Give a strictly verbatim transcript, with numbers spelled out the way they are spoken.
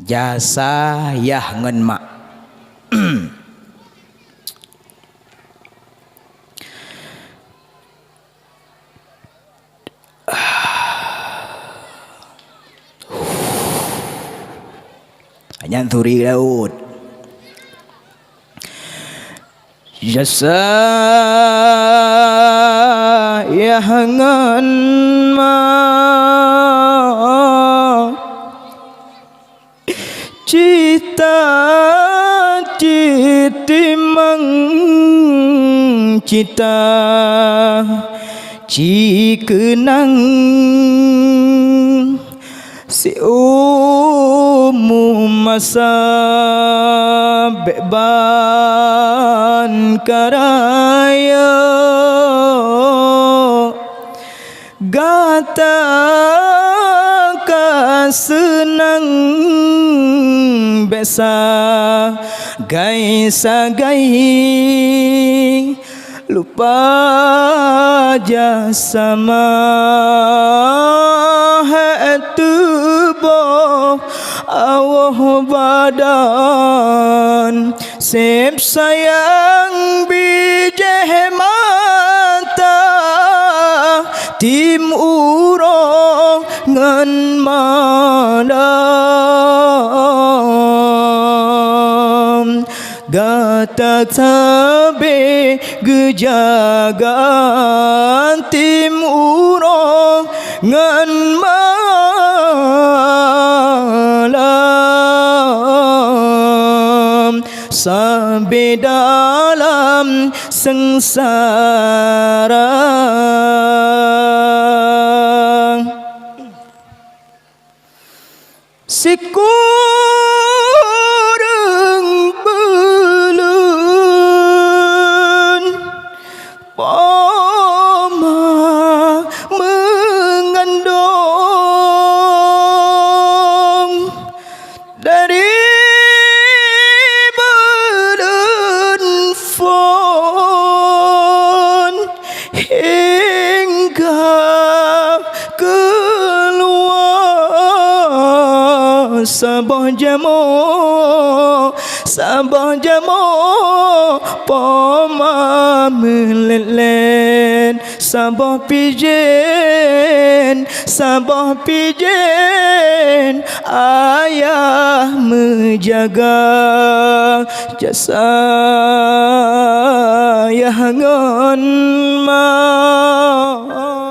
Jasa yah ngon mak. Nyan turi laôt. Jasa yah ngon mak. Cita cit timang cita cikeunang siumu masa bék ban ka rayeuk. Gata ka seunang bék sagai-sagai lupa jasa mak. Hé tuboh awoh badan seb sayang bijéh mata tim uroe ngon malam. Gata sabe geujaga tim uroe ngon malam. Sabe dalam seungsara. Sikureueng buleuen poma meungandong. Dari buleuen phon hingga keuluwa saboh jamoe, saboh jamoe poma meulét-lét. Saboh pijen, saboh pijen, ayah meujaga jasa yah ngon mak.